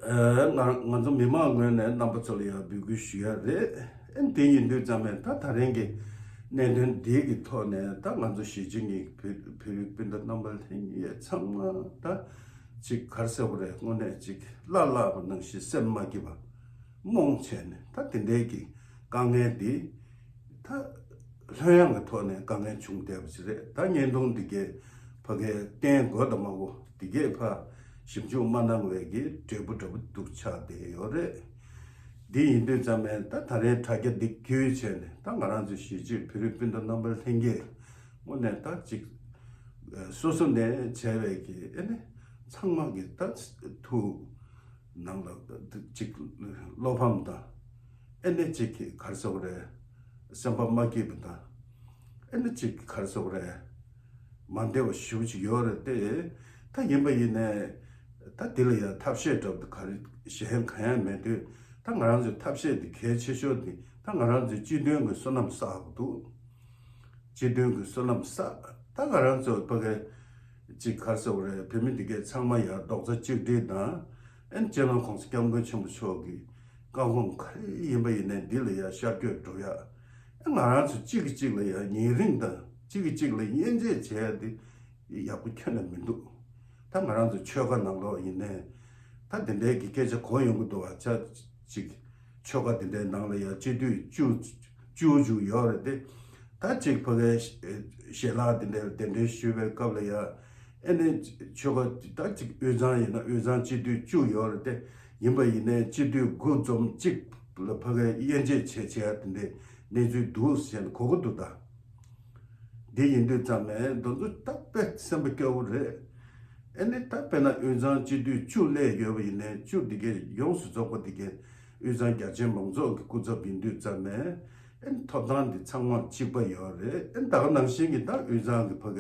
ཨ་ང་ང་ཚོ་མི་མང་ངོས་ནས་རྣམ་པ་ཚོ་ལ་ཡང་འབོད་སྐུལ་ཞུ་ཡ་རེད། ཨ་དེ་ཡིན་དུས་ཙམ་ནས་ད་ད་རིང་གི་གནད་དོན་འདི་གི་ཐོག་ནས་ད་ང་ཚོ་གཞིས་བྱེས་གཉིས་བོད་བོད་རིགས་སྤུན་ཟླ་རྣམ་པ་ལྷན་རྒྱས་ཚང་མ་ད་ཅིག་ག་རེ་ཟེར་དགོས་རེད། དངོས་གནས་ཅིག་བླ་ལྷག་པ་ནང་བཞིན་སེམས་མ་སྐྱིད་པ་རྨོངས་བྱས་ནས། ད་དེ་འདྲའི་གི་དཀའ་ངལ་འདི་ད་ལྷོད་ཡངས་ཀྱི་ཐོག་ནས་དཀའ་ངལ་བྱུང་བསྡད་པ་ཞིག་རེད། ད་བརྙན་ཐུང་འདི་གས་ཕ་གིར་བསྟན་དགོས་དང་མ་དགོས་འདི་གས་ཕར་ཞིབ་འཇུག་མ་གནང་བའི་གི་འབྲས་བུ་འདྲ་པོ་འདུག་ཆགས་བསྡད་ཡོད་རེད། འདི་ཡིན་དུས་ཙམ་ནས་ད་ད་རེས་དྲ་རྒྱ་འདི་བརྒྱུད་བྱས་ནས་ད་ང་རང་ཚོའི་གཞིས་བྱེས་བོད་རིགས་སྤུན་ཟླ་རྣམ་པ་ལྷན་རྒྱས་དངོས་གནས་ད་ཅིག་སོ་སོ་ནས་བྱས་པའི་གི་ཨེ་ནི་ཚང་མ་གི་ད་ཐུགས་ནང་ལ་ཅིག་བློ་ཕམ་དང་། ཨེ་ནི་ཅིག་གི་ག་རེ་ཟེར་དགོས་རེད། སེམས་པ་མ་སྐྱིད་པ་དང་། ཨེ་ནི་ཅིག་གི་ག་རེ་ཟེར་དགོས་རེད། མ་བདེ་བ་ཞེ་པོ་ཅིག་ཡོད་རེད་དེ། ད་ཡིན་པ་ཡིན་ནའི་ད་འདི་ལ་ཡང་ཐབས་ཤེས་འདྲ་པོ་ག་རེ་གཞན་གང་ཡང་མེད་དུས། ད་ང་རང་ཚོའི་ཐབས་ཤེས་འདི་གལ་ཆེ་ཤོས་འདི་ད་ང་རང་ཚོའི་སྤྱི་མཐུན་གྱི་བསོད་ནམས་བསགས་དགོས་འདུག་སྤྱི་མཐུན་གྱི་བསོད་ནམས་བསགས། ད་ང་རང་ཚོ་ཕ་གི་ཅིག་ག་རེ་ཟེར་དགོས་རེད། བོད་མི་འདི་གས་ཚང་མ་ཡར་རྡོག་རྩ་གཅིག་སྒྲིལ་དང་། ཨེ་སྤྱི་ནོར་༸གོང་ས་༸སྐྱབས་མགོན་ཆེན་པོ་མཆོག་གི་བཀའ་དགོངས་ག་རེ་ཡིན་པ་ཡིན་ནའི་འདི་ལ་ཡར་ཤར་བསྐྱོད་འགྲོ་ཡ། ཨེ་ང་རང་ཚོ་གཅིག་གིས་གཅིག་ལ་ཡར་ཉེ་རིང་དང་གཅིག་གིས་གཅིག་ལ་དབྱེ་འབྱེད་བྱས་ཏེ་ཡག་པོ་ཁྱོན་ནས་མི་འདུག་ད་ང་རང་ཚོ་ཆོལ་ཁ་ནང་ལོགས་ཡིན་ནའི་ད་འདི་འདྲའི་གི་སྐད་ཆ་གོ་ཡོང་གི་འདུག་བ། ཆ་ཅིག་ཆོལ་ཁ་འདི་འདྲའི་ནང་ལ་ཡང་སྤྱི་འཐུས་བཅུ་བཅུ་བཅུ་ཡོད་རེད་དེ། ད་ཅིག་ཕ་གིའི་ཞལ་ལག་འདི་འདྲའི་གདན་འདྲེན་ཞུས་པའི་སྐབས་ལ་ཡང་ཨེ་ནི་ཆོལ་ཁ་ད་ཅིག་དབུས་གཙང་ཡིན་ན་དབུས་གཙང་སྤྱི་འཐུས་བཅུ་ཡོད་རེད་དེ། ཡིན་པ་ཡིན་ནའི་སྤྱི་འཐུས་དགུ་འཛོམས་གཅིག་ལ་ཕ་གིའི་དབྱེ་འབྱེད་བྱས་བྱས་འདི་འདྲའི་གནས་ཚུལ་འདུག་ཟེར་ནས་གོ་གི་འདུག་ད། འདི་ཡིན་དུས་ཙམ་ནས་འདི་ཚོ་ད་དཔེ་སེམས་པ་སྐྱོ་བོ་རེད། ཨེ་ནི་ད་དཔེར་ན་དབུས་གཙང་སྤྱི་འཐུས་བཅུ་སླེབས་ཡོད་པ་ཡིན་ནའི་བཅུ་འདི་གས་ཡོངས་སུ་རྫོགས་པ་འདི་གས་དབུས་གཙང་རྒྱ་ཆེའི་མང་ཚོགས་ཀྱི་སྐུ་ཚབ་ཡིན་དུས་ཙམ་ནས། ཨེ་ནི་ཐོབ་ཐང་འདི་ཚང་མ་གཅིག་པ་ཡོད་རེད། ཨེ་ནི་ད་ག་ནང་བཞིན་གྱི་ད་དབུས་གཙང་གི་ཕ་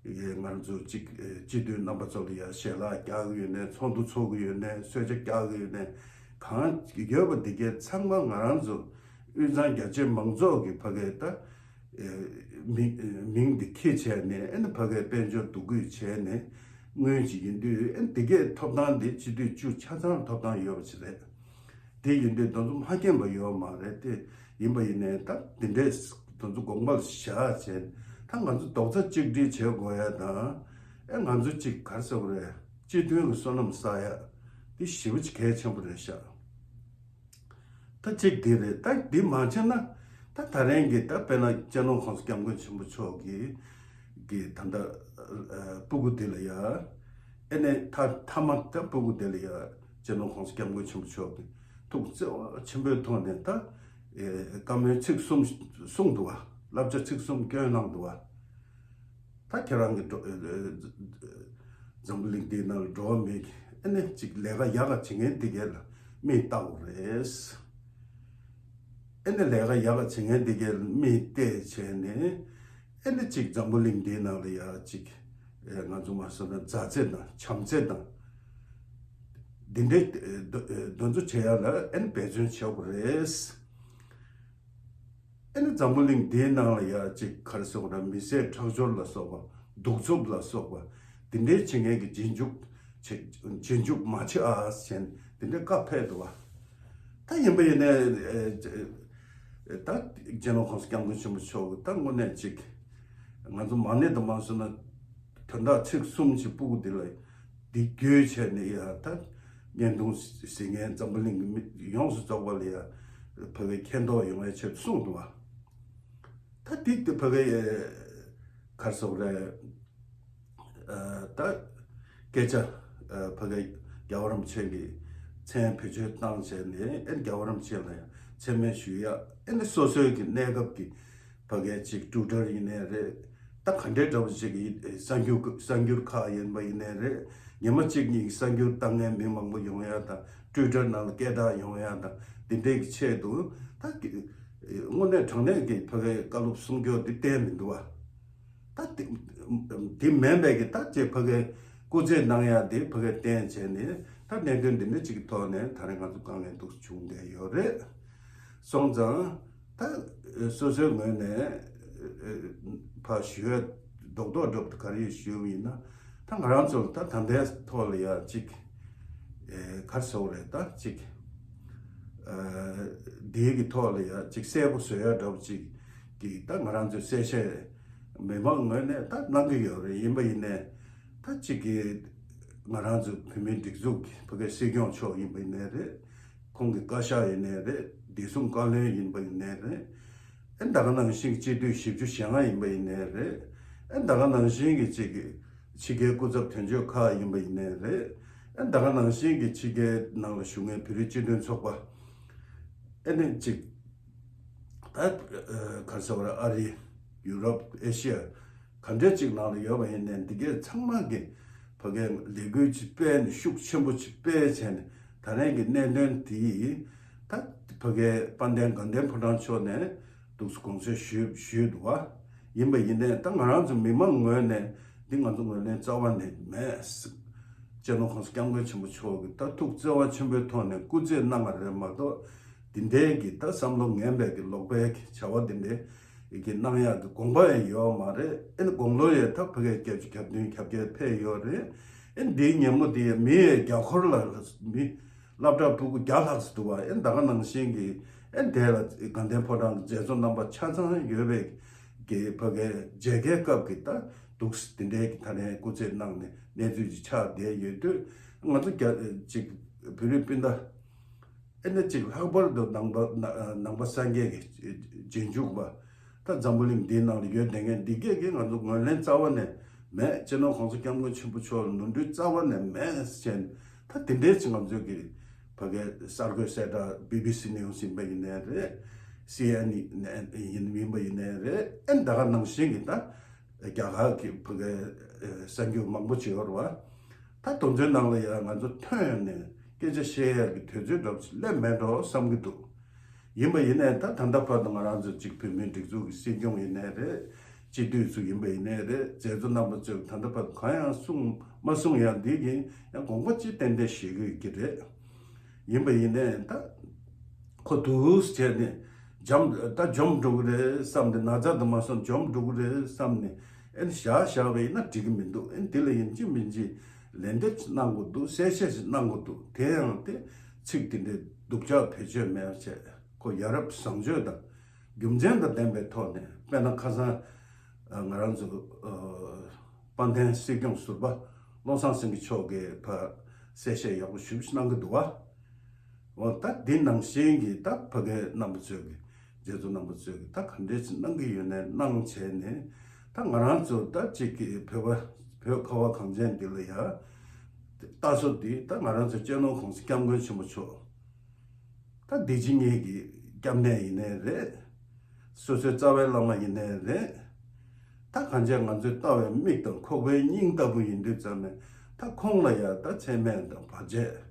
གིའི་ང་ཚོ་གཅིག་སྤྱི་འཐུས་རྣམ་པ་ཚོ་ལ་ཡང་ཞལ་ལག་རྒྱག་གི་ཡོད་ནའི་ཚོགས་འདུ་ཚོགས་ཀྱི་ཡོད་ནའི་གསོལ་ཇ་རྒྱག་གི་ཡོད་ནའི་གང་ཡོད་པ་འདི་གས་ཚང་མ་ང་རང་ཚོ་དབུས་གཙང་རྒྱ་ཆེའི་མང་ཚོགས་ཀྱི་ཕ་གིའི་ད། མིང་མིང་འདི་ཁྱེར་བྱས་ནས་ཨེ་ནི་ཕ་གིའི་དཔལ་འབྱོར་འདུ་འགོད་བྱས་ནས་དངུལ་ཅིག་ཡིན་དུས། ཨེ་ནི་འདི་གས་ཐོབ་ཐང་འདི་སྤྱི་འཐུས་བཅུ་ཆ་ཚང་ཐོབ་ཐང་ཡོད་པ་ཞིག་རེད། དེ་ཡིན་དུས་དེ་ཚོ་མ་མཁྱེན་པ་ཡོད་མ་རེད་དེ། ཡིན་པ་ཡིན་ནའི་ད་འདི་འདྲས་དེ་ཚོ་དགོངས་པ་བཞག་བྱས་ད་ང་ཚོ་རྡོག་རྩ་གཅིག་སྒྲིལ་བྱེད་དགོས་ཡ་དང་། ཨེ་ང་ཚོ་གཅིག་ག་རེ་ཟེར་དགོས་རེད། སྤྱི་མཐུན་གྱི་བསོད་ནམས་བསགས་ཡ་དེ་ཞེ་པོ་ཅིག་གལ་ཆེན་པོ་རེད་ཤག་ད་གཅིག་འདི་རེད། ད་འདི་མ་བྱས་ན་ད་ད་རིང་གི་ད་དཔེར་ན་སྤྱི་ནོར་༸གོང་ས་༸སྐྱབས་མགོན་ཆེན་པོ་མཆོག་གི་གི་ད་ལྟ་ཨ་སྤུ་གུ་འདི་ལ་ཡ། ཨེ་ནས་ཐ་ཐ་མ་ད་སྤུ་གུ་འདི་ལ་ཡ་སྤྱི་ནོར་༸གོང་ས་༸སྐྱབས་མགོན་ཆེན་པོ་མཆོག་གི་ཐུགས་བརྩེ་བ་ཆེན་པོའི་ཐོག་ནས་ད་ཨེ་བཀའ་མོལ་ཚིག་གསུམ་གསུངས་འདུག་བ། བསླབ་བྱ་ཚིག་གསུམ་བསྐྱོན་གནང་འདུག་བ། ད་ཁྱེད་རང་གི་འགྲོ་ཨེ་ཨེ་འཛམ་བུ་གླིང་འདིའི་ནང་ལ་འགྲོ་བ་མི་ཨེ་ནས་ཅིག་ལས་ཀ་ཡག་ག་བྱེད་མཁན་འདི་གས་ལ་མིག་ལྟ་དགོས་རེད། ཨེ་ནས་ལས་ཀ་ཡག་ག་བྱེད་མཁན་འདི་གས་ལ་མིག་བལྟས་བྱས་ནས། ཨེ་ནས་ཅིག་འཛམ་བུ་གླིང་འདིའི་ནང་ལ་ཡ་ཅིག་ཨེ་ང་ཚོ་མ་སོང་ན་མཛའ་བརྩེ་དང་བྱམས་བརྩེ་དང་འདི་འདྲའི་ཨེ་འདུ་ཨེ་འདུ་འཛོམས་བྱེད་ཡ་ལ་ཨེ་ནས་འབད་བརྩོན་བྱེད་དགོས་རེད། ཨེ་ནི་འཛམ་བུ་གླིང་འདིའི་ནང་ལ་ཡ་ཅིག་ག་རེ་ཟེར་དགོས་རེད། མི་བསད་ཁྲག་སྦྱོར་ལ་སོགས་པ། གདུག་རྩུབ་ལ་སོགས་པ། འདི་འདྲའི་བྱེད་མཁན་གྱི་རྗེས་འཇུག་བྱེད་རྗེས་འཇུག་མ་བྱེད་ཨ་ཟེར་ནས་འདི་འདྲའི་བཀའ་ཕེབས་འདུག་བ། ད་ཡིན་པ་ཡིན་ནའི་ཨེ་ཨེ་ད་སྤྱི་ནོར་༸གོང་ས་༸སྐྱབས་མགོན་ཆེན་པོ་མཆོག་གིས་ད་དངོས་གནས་ཅིག་ང་ཚོ་མ་ཎི་དང་མ་སོང་ན་དོན་དག་ཚིག་གསུམ་ཞིག་སྤུ་གུ་འདི་ལ་འདི་བརྒྱུད་བྱས་ནས་ཡ་ད་བརྙན་ཐུང་གཟིགས་མཁན་འཛམ་བུ་གླིང་གི་མི་ཡོངས་སུ་རྫོགས་པ་ལ་ཡ་ཕ་གིའི་མཁྱེན་རྟོགས་ཡོང་བའི་ཆེད་དུ་གསུངས་འདུག་བ། ད་འདི་འདི་ཕ་གིའི་ག་རེ་ཟེར་དགོས་རེད། ཨ་ད་སྐད་ཆ་ཨ་ཕ་གིའི་རྒྱལ་བ་རིན་པོ་ཆེ་གི་མཚན་བེད་སྤྱོད་བཏང་བྱས་ནས། ཨེ་རྒྱལ་བ་རིན་པོ་ཆེ་ལ་ཡང་མཚན་སྨད་ཞུ་ཡ། ཨེ་ནི་སོ་སོའི་གི་གནས་སྐབས་ཀྱི་ ཕ་གའི་ཅིག་ཊུ་ཊར་ཡིན་ནའི་རེད། ད་ག་འདྲའི་འདྲ་བོ་ཅིག་གི་གསར་འགྱུར་གསར་འགྱུར་ཁག་ཡིན་པ་ཡིན་ནའི་རེད། ཉི་མ་གཅིག་གཉིས་ཀྱི་གསར་འགྱུར་བཏང་མཁན་མི་མང་པོ་ཡོང་ཡ་དང་། ཊུ་ཊར་ནང་ལ་སྐད་གྲགས་ཡོང་ཡ་དང་། འདི་འདྲའི་གི་ཆེད་དུ་ད་གི་དངོས་གནས་དྲང་གནས་ཀྱི་ཕ་གའི་བཀའ་སློབ་གསུང་རྒྱུ་འདི་གཏན་མི་འདུག་བ། ད་དེ་དེ་མིན་པའི་གི་ད་ཅེ་ཕ་གའི་སྐུ་རྩེད་གནང་ཡ་དེ་ཕ་གའི་བསྟན་བྱས་ནས། ད་གནད་དོན་འདི་འདྲ་ཅིག་གི་ཐོག་ནས་ད་རེས་ང་ཚོ་དཀའ་ངལ་འདུག་བྱུང་བསྡད་ཡོད་རེད། སོང་ཙང་ད་སོ་སོའི་ངོས་ནས་ཕར་ཞུ་ཡ་རྡོག་རྡོག་སྒྲུབ་ག་རེ་ཞུ་ཡིན་ན། ད་ང་རང་ཚོ་ད་ད་ལྟའི་ཐོག་ལ་ཡ་ཅིག་ག་རེ་ཟེར་དགོས་རེད། ད་ཅིག་འདིའི་གི་ཐོག་ལ་ཡ་ཅིག་གསལ་པོ་བཟོ་ཡ་འདྲ་བོ་ཅིག་གི་ད་ང་རང་ཚོའི་གསལ་བཤད་མི་མང་ངོས་ནས་ད་གནང་གི་ཡོད་རེད། ཡིན་པ་ཡིན་ནའི་ད་གཅིག་གི་ང་རང་ཚོ་བོད་མིའི་སྒྲིག་འཛུགས་ཀྱི་ཕ་གའི་སྲིད་སྐྱོང་མཆོག་ཡིན་པ་ཡིན་ནའི་རེད། ཁོང་གི་བཀའ་ཤག་ཡིན་ནའི་རེད། བདེ་སྲུང་བཀའ་བློན་ཡིན་པ་ཡིན་ནའི་རེད། ཨེ་ད་ག་ནང་བཞིན་གྱི་སྤྱི་འཐུས་བཞི་བཅུ་ཞེ་ལྔ་ཡིན་པ་ཡིན་ནའི་རེད། ཨེ་ད་ག་ནང་བཞིན་གྱི་གཅིག་གི་ཕྱི་རྒྱལ་སྐུ་ཚབ་དོན་གཅོད་ཁག་ཡིན་པ་ཡིན་ནའི་རེད། ཨེ་ད་ག་ནང་བཞིན་གྱི་ཕྱི་རྒྱལ་ནང་ལ་བཞུགས་མཁན་བོད་རིགས་སྤྱི་མཐུན་ཚོགས་པ། ཨེ་ནས་གཅིག་ད་ག་རེ་ཟེར་དགོས་རེད། ཨ་རི། ཡུ་རོབ། ཨེ་ཤི་ཡ། ག་འདྲ་ཅིག་ནང་ལ་ཡོད་པ་ཡིན་ནའི་འདི་གའི་ཚང་མ་གི་ཕ་གའི་ལས་འགུལ་ཅིག་སྤེལ་ནས། ཤུགས་ཆེན་པོ་ཅིག་སྤེལ་བྱས་ནས། ད་རེས་ཀྱི་གནད་དོན་དེ་ད་ཕ་གའི་དཔལ་ལྡན་དགའ་ལྡན་ཕོ་བྲང་ཕྱོགས་ནས་འདུག་སེ་དགོངས་སེལ་ཞུས་ཞུས་འདུག་བ། ཡིན་པ་ཡིན་ནའི་ད་ང་རང་ཚོ་མི་མང་ངོས་ནས་འདི་ང་ཚོ་ངོས་ལེན་རྩ་བ་ནས་མེད། སྤྱི་ནོར་༸གོང་ས་༸སྐྱབས་མགོན་ཆེན་པོ་མཆོག་གིས་ད་ཐུགས་བརྩེ་བ་ཆེན་པོའི་ཐོག་ནས་སྐུ་རྩེད་གནང་བ་རེད་མ་གཏོགས། འདི་འདྲའི་གི་ད་བསམ་བློ་ངན་པའི་གི་ལོག་པའི་གི་བྱ་བ་འདི་འདྲའི་གི་གནང་ཡག་གི་དགོངས་པ་ཡང་ཡོད་མ་རེད། ཨེ་ནི་དགུང་ལོ་ཡང་ད་ཕ་གིར་བརྒྱད་ཅུ་གྱ་བདུན་གྱ་བརྒྱད་ཕེབས་ཡོད་རེད། ཨེ་ནི་འདིའི་ཉིན་མོ་འདི་ཡང་མི་ཡང་རྒྱ་འཁོར་ལ་མི་སློབ་གྲྭ་ཕྲུ་གུ་བརྒྱ་ལྷག་ཙམ་འདུག་བ། ཨེ་ནི་ད་ག་ནང་བཞིན་གི་ཨེ་ནི་དེ་ལ་དགའ་ལྡན་ཕོ་བྲང་གི་མཛད་གཙོ་རྣམ་པ་ཆ་ཚང་ཡོད་པའི་གི་ཕ་གིའི་མཇལ་ཁའི་སྐབས་ཀྱི་ད་འདུག་སེ་འདི་འདྲའི་གི་ད་ནས་སྐུ་རྩེད་གནང་ནས་གནས་ཚུལ་ཅིག་ཆགས་བསྡད་ཡོད་དུས། ང་ཚོ་རྒྱ་ཅིག་བོད་རིགས་སྤུན་ཟླ། ཨེ་ནི་ཅིག་ལྷག་པར་དུ་ནང་པ་ནང་པ་སངས་རྒྱས་ཀྱི་རྗེས་འཇུག་པ། ད་འཛམ་བུ་གླིང་འདིའི་ནང་ལ་ཡོད་བསྡད་མཁན་འདི་གས་ཀྱིས་ང་ཚོ་ངོས་ལེན་རྩ་བ་ནས་མེད། སྤྱི་ནོར་༸གོང་ས་༸སྐྱབས་མགོན་ཆེན་པོ་མཆོག་ལ་ནོར་འཁྲུལ་རྩ་བ་ནས་མེད་ཟེར་ནས། ད་དེ་འདྲའི་ཅིག་ང་ཚོས་ཀྱི་ཕ་གིའི་གསར་འགོད་གསལ་བསྒྲགས། བི་བི་སི་ནིའུ་སི་ཡིན་པ་ཡིན་ནའི་རེད། སི་ཨེན་ཨེན་ཡིན་ཡིན་པ་ཡིན་ནའི་རེད། ཨེ་ནི་ད་ག་ནང་བཞིན་གྱི་ད་རྒྱ་གར་གྱི་ཕ་གིའི་གསར་འགྱུར་མང་པོ་ཅིག་ཡོད་རེད་བ། ད་དེ་ཚོའི་ནང་ལ་ཡང་ང་ཚོ་ཐོན་ནས་སྐད་ཆ་བཤད་ཡག་གི་དུས་ཚོད་འདྲ་པོ་ཅིག་སླེབས་མེད་འགྲོ་བསམ་གྱི་འདུག་ཡིན་པ་ཡིན་ནའི་ད་ད་ལྟ་བར་དུ་ང་རང་ཚོ་གཅིག་བོད་མིའི་སྒྲིག་འཛུགས་ཀྱི་སྲིད་སྐྱོང་ཡིན་ནའི་རེད། སྤྱི་འཐུས་ཚོ་ཡིན་པ་ཡིན་ནའི་རེད། མཛད་གཙོ་རྣམ་པ་ཚོས་ད་ལྟ་བར་དུ་གང་ཡང་གསུངས་མ་གསུངས་ཡང་འདི་གིས་ཡང་དགོངས་པ་ཅིག་ཏན་ཏན་བཞེས་ཀྱི་ཡོད་ཀྱི་རེད། ཡིན་པ་ཡིན་ནའི་ད་ཁོ་འདུག་སེ་བྱས་ནས་འཇམ་ད་འཇོམས་འགྲོ་གི་རེད་བསམ་ནས། ན་ཚ་དུ་མ་སོང་འཇོམས་འགྲོ་གི་རེད་བསམ་ནས། ཨེ་ནི་བཞག་བཞག་པ་ཡིན་ན་འགྲིག་གི་མི་འདུག་ཨེ་ནི་དེ་ལ་ཡིན་གཅིག་མིན་གཅིག་ལན་འདེབས་གནང་དགོས་འདུག་གསལ་བཤད་ཞིག་གནང་དགོས་འདུག་དེ་ཡང་དེ་ཚིག་དེ་འདྲའི་སྡུག་ཅག་བེད་སྤྱོད་མེད་པ་བྱས། ཁོ་ཡ་རབས་བཟང་སྤྱོད་དང་རྒྱུ་མཚན་དང་ལྡན་པའི་ཐོག་ནས། དཔེར་ན་ཁ་སང་ང་རང་ཚོ་དཔལ་ལྡན་སྲིད་སྐྱོང་ཟུར་པ་བློ་བཟང་སེང་གེ་མཆོག་གིས་ཕར་གསལ་བཤད་ཡག་པོ་ཞེ་པོ་ཅིག་གནང་གི་འདུག་བ། འོ་ད་འདི་ནང་བཞིན་གྱི་ད་ཕ་གིའི་རྣམ་པ་ཚོས་ཀྱི་མཛད་གཙོ་རྣམ་པ་ཚོས་ཀྱི་ད་ག་འདྲས་ཅིག་གནང་གི་ཡོད་ནའི་གནང་བྱས་ནས། ད་ང་རང་ཚོ་ད་གཅིག་གི་བོད་པ་བོད་ཁ་བ་གངས་ཅན་འདི་ལ་ཡ་ལྟ་སྲོལ་འདི་ད་ང་རང་ཚོ་སྤྱི་ནོར་༸གོང་ས་༸སྐྱབས་མགོན་ཆེན་པོ་མཆོག་ད་འདི་ཕྱི་གཉིས་ཀྱི་སྐྱབས་གནས་ཡིན་ནའི་རེད། སོ་སོའི་རྩ་བའི་བླ་མ་ཡིན་ནའི་རེད། ད་གང་ཅི་ང་ཚོས་ལྟ་བའི་མིག་དང་ཁོག་པའི་སྙིང་ལྟ་བུ་ཡིན་དུས་ཙམ་ནས། ད་ཁོང་ལ་ཡང་ད་མཚན་སྨད་དང་བར་ཆད་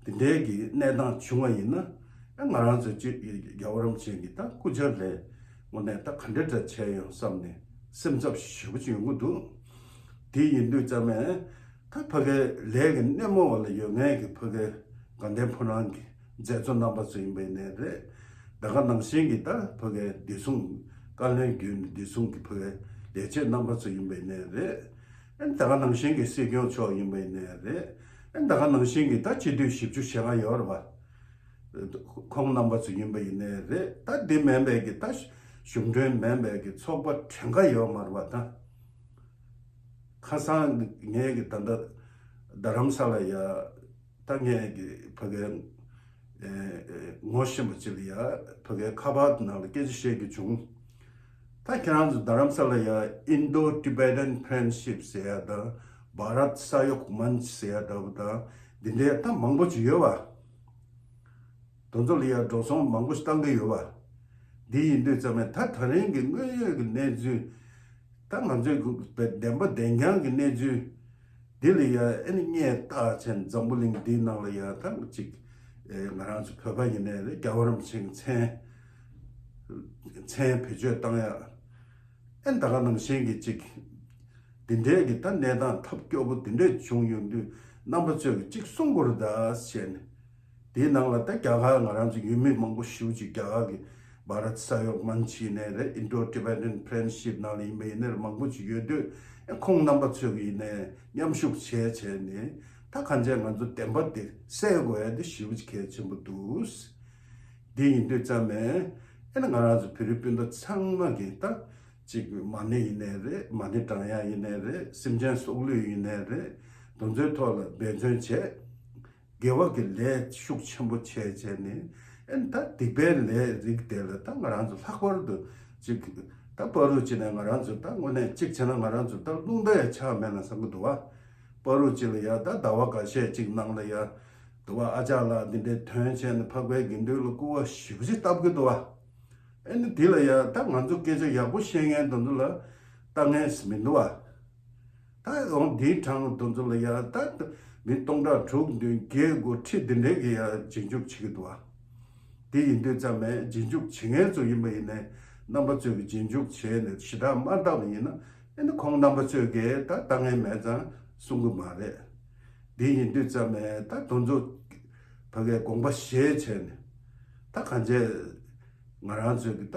དེ་འདྲའི་གི་གནས་སྟངས་བྱུང་བ་ཡིན་ན། ཨ་ང་རང་ཚོ་སྤྱི་རྒྱལ་བ་རིན་པོ་ཆེ་གི་ད་སྐུ་ཕྱྭ་ལས་དངོས་གནས་ད་ག་འདྲ་འདྲ་བྱས་ཡོང་བསམ་ནས་སེམས་འཚབ་ཞེ་པོ་ཅིག་ཡོང་གི་འདུག་དེ་ཡིན་དུས་ཙམ་ནས། ད་ཕ་གིའི་ལས་ཀྱི་སྣེ་མོ་བ་ལ་ཡོད་མཁན་གྱི་ཕ་གིའི་དགའ་ལྡན་ཕོ་བྲང་གི་མཛད་གཙོ་རྣམ་པ་ཚོ་ཡིན་པ་ཡིན་ནའི་རེད། ད་ག་ནང་བཞིན་གྱི་ད་ཕ་གིའི་བདེ་སྲུང་བཀའ་བློན་བརྒྱུད་ནས་བདེ་སྲུང་གི་ཕ་གིའི་ལས་བྱེད་རྣམ་པ་ཚོ་ཡིན་པ་ཡིན་ནའི་རེད། ཨ་ནི་ད་ག་ནང་བཞིན་གྱི་སྲིད་སྐྱོང་མཆོག་ཡིན་པ་ཡིན་ནའི་རེད། ཨ་ནི་ད་ག་ནང་བཞིན་གྱི་ད་སྤྱི་འཐུས་བཞི་བཅུ་ཞེ་ལྔ་ཡོད་རེད་བ། ཁོང་རྣམ་པ་ཚོ་ཡིན་པ་ཡིན་ནའི་རེད། ད་འདི་མིན་པའི་གི་ད་གཞུང་གྲོན་མིན་པའི་གི་ཚོགས་པ་གྲངས་ཀ་ཡོད་མ་རེད་བ། ད་ཁ་སང་ངས་གི་ད་ལྟ་རྡ་རམ་ས་ལ་ཡ། ད་ངས་ཀྱི་ཕ་གིའི་ཨེ་ངོ་ཤེས་པ་ཅིག་ལ་ཡ་ཕ་གིའི་ཁ་པར་ནང་ལ་སྐད་ཆ་བཤད་རྒྱུ་བྱུང་། ད་ཁྱེད་རང་ཚོ་རྡ་རམ་ས་ལ་ཡ་Indo Tibetan Friendship ཟེར་ཡ་དང་Bharat Sahayog Manch ཟེར་ཡ་འདྲ་པོ་དང་། འདི་འདྲའི་ད་མང་པོ་ཅིག་ཡོད་པ། དེ་ཚོ་ལ་ཡ་འགྲོ་སོང་མང་པོ་ཞིག་བཏང་གི་ཡོད་པ། འདི་ཡིན་དུས་ཙམ་ནས་ད་ད་རིང་གི་དངོས་ཡོད་ཀྱི་གནས་ཚུལ། ད་ང་ཚོའི་བདེན་པ་བདེན་རྐྱང་གི་གནས་ཚུལ་འདི་ལ་ཡ་ཨེ་ནི་སྔས་རྟགས་ཆེན་འཛམ་བུ་གླིང་འདིའི་ནང་ལ་ཡ་ད་ཅིག་ཨེ་ང་རང་ཚོ་བོད་པ་ཡིན་ནའི་རེད། རྒྱལ་བ་རིན་པོ་ཆེའི་མཚན་མཚན་བེད་སྤྱོད་བཏང་ཡ། ཨེ་ད་ག་ནང་བཞིན་གྱི་ཅིག་འདི་འདྲའི་གི་ད་གནས་སྟངས་ཐབས་སྐྱོ་པོ་འདི་འདྲས་བྱུང་ཡོང་དུས་རྣམ་པ་ཚོས་གི་ཅིག་གསུང་དགོས་རེད་ད་ཟེར་ནས། དེའི་ནང་ལ་ད་རྒྱ་གར་ང་རང་ཚོ་ཡུལ་མི་མང་པོ་ཞེ་པོ་ཅིག་རྒྱ་གར་གི་བྷ་རཏ་ས་ཡོག་མན་ཆི་ཡིན་ནའི་རེད། Indo Tibetan Friendship ནང་ལ་ཡིན་པ་ཡིན་ནའི་རེད། མང་པོ་ཅིག་ཡོད་དུས་ཨེ་ཁོང་རྣམ་པ་ཚོས་གི་ཡིན་ནའི་མཉམ་ཞུགས་བྱས་བྱས་ནས་ད་གང་བྱས་ང་ཚོ་བདེན་པ་དེ་གསལ་དགོས་ཡ་དེ་ཞེ་པོ་ཅིག་གལ་ཆེན་པོ་འདུག་དེ་ཡིན་དུས་ཙམ་ནས་ཨེ་ན་ང་རང་ཚོ་བོད་རིགས་སྤུན་ཟླ་ཚང་མ་གི་ད་ཅིག་མ་ཎི་ཡིན་ནའི་རེད། མ་ཎི་བགྲང་ཡ་ཡིན་ནའི་རེད། སེམས་ཅན་སྲོག་བླུ་ཡིན་ནའི་རེད། དེ་ཚོའི་ཐོག་ལ་འབད་བརྩོན་བྱས། དགེ་བ་གི་ལས་ཤུགས་ཆེན་པོ་བྱས་བྱས་ནས་ཨེ་ད་སྡིག་པའི་ལས་རིགས་དེ་ལ་ད་ང་རང་ཚོ་ལྷག་པར་དུ་ཅིག་ད་བར་དུ་ཅིག་ནས་ང་རང་ཚོ་ད་དངོས་གནས་ཅིག་བྱས་ན་ང་རང་ཚོ་ད་རླུང་རྟ་ཡ་ཆག་མེད་ན་བསམ་གི་འདུག་བ། བར་དུ་ཅིག་ལ་ཡ་ད་ཟླ་བ་འགའ་ཤས་ཅིག་ནང་ལ་ཡ་འདུག་བ། ཨ་ཅག་ལགས་འདི་འདྲའི་དོན་བྱས་ནས་འཕགས་པའི་དགེ་འདུན་ལ་སྐུར་བ་ཞེ་པོ་ཅིག་བཏབ་གི་འདུག་བ། ཨེ་ནི་འདི་ལ་ཡ་ད་ང་ཚོ་སྐད་ཆ་ཡག་པོ་བཤད་མཁན་དེ་ཚོ་ལ་ལྟ་མཁན་མི་འདུག་བ། ད་འོང་འདིའི་གྲངས་དེ་ཚོ་ལ་ཡ་ད་མི་སྟོང་ཕྲག་དྲུག་བདུན་བརྒྱད་དགུ་ཁྲི་འདི་འདྲའི་གི་ཡ་རྗེས་འཇུག་བྱེད་ཀྱི་འདུག་བ། དེ་ཡིན་དུས་ཙམ་ནས་རྗེས་འཇུག་བྱེད་མཁན་ཚོ་ཡིན་པ་ཡིན་ནའི་རྣམ་པ་ཚོས་ཀྱི་རྗེས་འཇུག་བྱས་ནས་ཞེ་དྲག་མ་བལྟས་པ་ཡིན་ན་ཨེ་ནི་ཁོང་རྣམ་པ་ཚོས་ཀྱི་ད་ལྟ་མཁན་མེད་ཙང་གསུང་གི་མ་རེད། དེ་ཡིན་དུས་ཙམ་ནས་ད་དེ་ཚོ་ཕ་གིའི་དགོངས་པ་བཞེས་བྱས་ནས་ད་གང་བྱས། ང་རང་ཚོའི་གི་ད་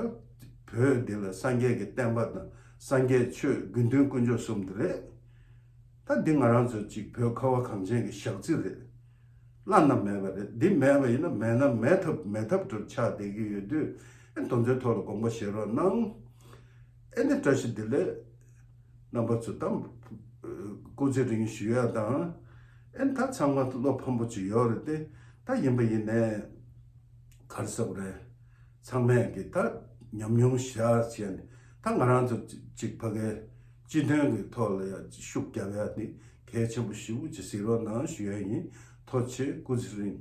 བོད་འདི་ལ་སངས་རྒྱས་ཀྱི་བསྟན་པ་དང་སངས་རྒྱས་ཆོས་དགེ་འདུན་དཀོན་མཆོག་གསུམ་དེ་རེད། ད་འདི་ང་རང་ཚོ་གཅིག་བོད་ཁ་བ་གངས་ཅན་གྱི་ཞག་རྩི་རེད། བླ་ན་མེད་པ་རེད། འདི་མེད་པ་ཡིན་ན་མེད་ན་མེད་ཐབས་མེད་ཐབས་སུ་ཆགས་བསྡད་ཀྱི་ཡོད་དུས་ཨེ་དེ་ཚོའི་ཐོག་ལ་དགོངས་པ་བཞེས་རོགས་གནང་། ཨེ་ནི་བཀྲ་ཤིས་བདེ་ལེགས། རྣམ་པ་ཚོ་ད་སྐུ་ཚེ་རིང་ཞུ་ཡ་དང་། ཨེ་ད་ཚང་མ་བློ་ཕམ་པོ་ཅིག་ཡོད་རེད་དེ། ད་ཡིན་པ་ཡིན་ནའི་ག་རེ་ཟེར་དགོས་རེད། ཚང་མས་ཀྱི་ད་ཉམས་མྱོང་བཞག་བྱས་ནས་ད་ང་རང་ཚོ་ཅིག་ཕ་གའི་སྤྱི་དོན་གྱི་ཐོག་ལ་ཡ་ཤུགས་རྒྱབ་ཡ་ནི་གལ་ཆེན་པོ་ཞེ་པོ་ཅིག་གཟིགས་རོགས་གནང་ཞུ་ཡ་ཡིན། ཐུགས་རྗེ་ཆེ། སྐུ་ཚེ་རིང་།